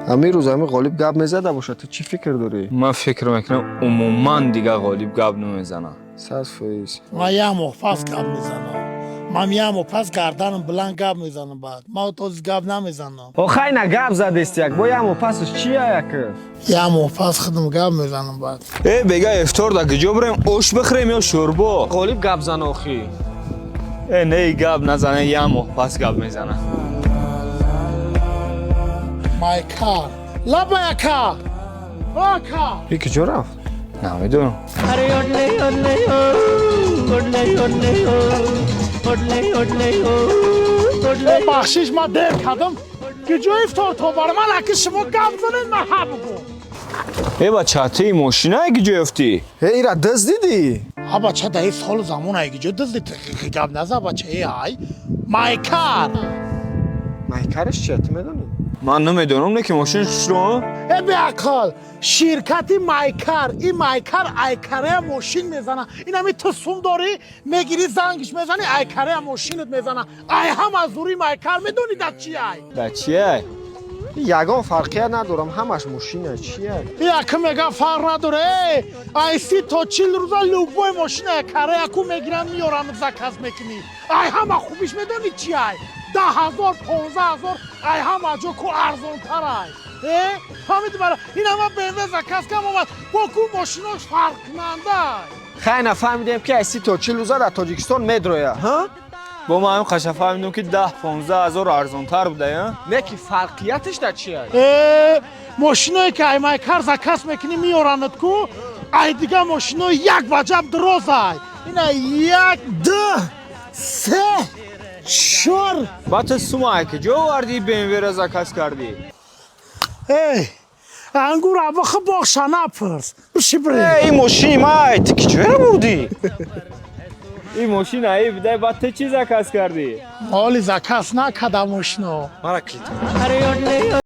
Ҳамин рӯз ҳамин Ғолиб гап мезада бошад, ту чӣ фикр дорӣ? Ман фикр мекунам, умуман дига Ғолиб гап намезанад. 100%. Ман як моҳ пас гап мезанам. Ман як моҳ пас гарданам баланд гап мезанам, баъд ман този гап намезанам. Охай, на гап задест як бо, як моҳ пасаш чия як? Як моҳ пас худам гап мезанам баъд. Э, бега ифтор да куҷо бирем, ош бихӯрем ё шӯрбо? Ғолиб гап зан охи. Э, не, гап назане, як моҳ пас гап мезана. Майкар лаба яка ака. И куҷо рафт? Намедонам. अरे ओडले ओडले ओ ओडले ओडले ओ ओडले ओडले ओ ओडले। Бахшиш, ман дер кардам. Куҷо ифтор то бара ман аки шумо гап занед, ман ҳа бугум. Э, бача, ту ин мошинае куҷо ёфтӣ? Э, ира дуздидӣ? Ҳа, бача, даи солу замон ай куҷо дузди? Гап наза, бача. Э, ай Майкар. Майкараш чия, ту медонӣ? Ман намедонам, не ки мошин хушро. Э, беақл, ширкати Майкар. И Майкар айкарея мошин мезана. Инами ту сум дорӣ, мегирӣ, зангиш мезанӣ, айкарея мошинат мезана. Ай ҳама зури Майкар медонӣ дар чи ай? Да чия? Ягон фарқият надорам, ҳамаш мошина, чия? Яке мега фарқ надоре. Э, ай 30 то 40 рӯза любой мошина айкарея ку мегиранд, меёранд, заказ мекунӣ. Ай ҳама хубиш медонӣ чи ай? 10 000, 15 000 ай ҳама ҷо ку арзонтар ай. Э, фаҳмиди? Бара ин ҳама БМВ заказ кам омад бо ку мошинош фарқкунанда ай. Хай, нафаҳмидем, ки ай 30 то 40 рӯза дар Тоҷикистон медроя, ҳа? Бо ман ҳамин қаша фаҳмидам, ки 10-15 ҳазор арзонтар буда, я. Не ки фарқияташ дар чия? Э, мошиное ки ай Майкар заказ мекунӣ, меёранад ку, ай дига мошинои як ваҷаб дроз ай. Ина як, ду, се, чор. Баъд ту сума ай куҷо овардӣ, БМВ-ра заказ кардӣ? Эй, ангур абахы боғша напурс, биши бирем. Э, ин мошини май, ту куҷоя бурдӣ? Ин мошин аи бидай, баъд ту чӣ заказ кардӣ? Ҳоли заказ накарда мошино. Мара килит. अरे ओडले।